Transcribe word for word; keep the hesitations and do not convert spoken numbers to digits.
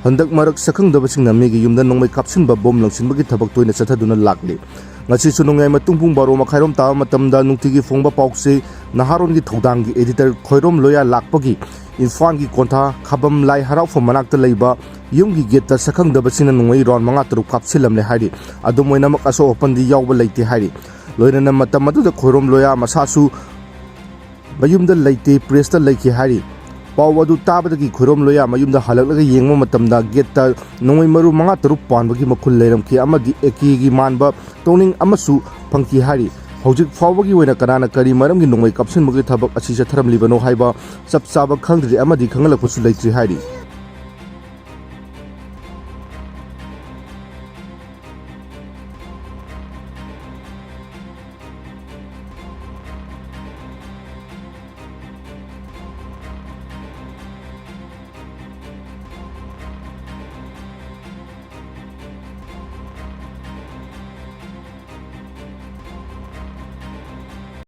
ꯍꯟꯗꯛ ꯃꯔꯛ ꯁꯛꯈꯪꯗꯕꯁꯤꯡꯅ ꯃꯤꯒꯤ ꯌꯨꯝꯗ ꯅꯣꯡꯃꯩ ꯀꯥꯞꯁꯤꯟꯕ ꯕꯣꯝ ꯂꯪꯁꯤꯟꯕꯒꯤ ꯊꯕꯛ ꯇꯣꯏꯅ ꯆꯠꯊꯗꯨꯅ ꯂꯥꯛꯂꯤ꯫ ꯉꯁꯤꯁꯨ ꯅꯣꯡꯌꯥꯏ ꯃꯇꯨꯡ ꯄꯨꯡ ꯕꯥꯔꯣ ꯃꯈꯥꯏꯔꯣꯝ ꯇꯥꯕ ꯃꯇꯝꯗ ꯅꯨꯡꯇꯤꯒꯤ ꯐꯣꯡꯕ ꯄꯥꯎꯆꯦ ꯅꯍꯥꯔꯣꯟꯒꯤ ꯊꯧꯗꯥꯡꯒꯤ editor ꯈꯣꯏꯔꯣꯝ ꯂꯣꯌꯥ ꯂꯥꯛꯄꯒꯤ ꯏꯝꯐꯥꯜꯒꯤ ꯀꯣꯟꯊꯥ ꯈꯥꯕꯝ ꯂꯥꯏ ꯍꯔꯥꯎꯐꯝ ꯃꯅꯥꯛꯇ ꯂꯩꯕ ꯌꯨꯝꯒꯤ gateꯇ ꯁꯛꯈꯪꯗꯕꯁꯤꯡꯅ ꯅꯣꯡꯃꯩ round ꯃꯉꯥ ꯇꯔꯨꯛ ꯀꯥꯞꯁꯤꯜꯂꯝꯂꯦ ꯍꯥꯏꯔꯤ꯫ ꯑꯗꯨꯝ ꯑꯣꯏꯅꯃꯛ ꯑꯁꯣꯛ ꯑꯄꯟꯗꯤ ꯌꯥꯎꯕ ꯂꯩꯇꯦ ꯍꯥꯏꯔꯤ꯫ ꯂꯣꯏꯅꯅ ꯃꯇꯝ ꯑꯗꯨꯗ ꯈꯣꯏꯔꯣꯝ ꯂꯣꯌꯥ ꯃꯁꯥꯁꯨ ꯃꯌꯨꯝꯗ ꯂꯩꯇꯦ, pressꯇ ꯂꯩꯈꯤ ꯍꯥꯏꯔꯤ꯫ ꯄꯥꯎ ꯑꯗꯨ ꯇꯥꯕꯗꯒꯤ ꯈꯣꯏꯔꯣꯝ ꯂꯣꯌꯥ ꯃꯌꯨꯝꯗ ꯍꯜꯂꯛꯂꯒ ꯌꯦꯡꯕ ꯃꯇꯝꯗ gateꯇ ꯅꯣꯡꯃꯩ ꯃꯔꯨ ꯃꯉꯥ ꯇꯔꯨꯛ ꯄꯥꯟꯕꯒꯤ ꯃꯈꯨꯜ ꯂꯩꯔꯝꯈꯤ ꯑꯃꯗꯤ AKꯒꯤ ꯃꯥꯟꯕ ꯇꯣꯅꯤꯡ ꯑꯃꯁꯨ ꯐꯪꯈꯤ ꯍꯥꯏꯔꯤ꯫ ꯍꯧꯖꯤꯛ ꯐꯥꯎꯕꯒꯤ ꯑꯣꯏꯅ ꯀꯅꯥꯅ ꯀꯔꯤ ꯃꯔꯝꯒꯤ ꯅꯣꯡꯃꯩ ꯀꯥꯞꯁꯤꯟꯕꯒꯤ ꯊꯕꯛ ꯑꯁꯤ ꯆꯠꯊꯔꯝꯂꯤꯕꯅꯣ ꯍꯥꯏꯕ ꯆꯞ ꯆꯥꯕ ꯈꯪꯗ꯭ꯔꯤ ꯑꯃꯗꯤ ꯈꯪꯍꯜꯂꯛꯄꯁꯨ ꯂꯩꯇ꯭ꯔꯤ ꯍꯥꯏꯔꯤ꯫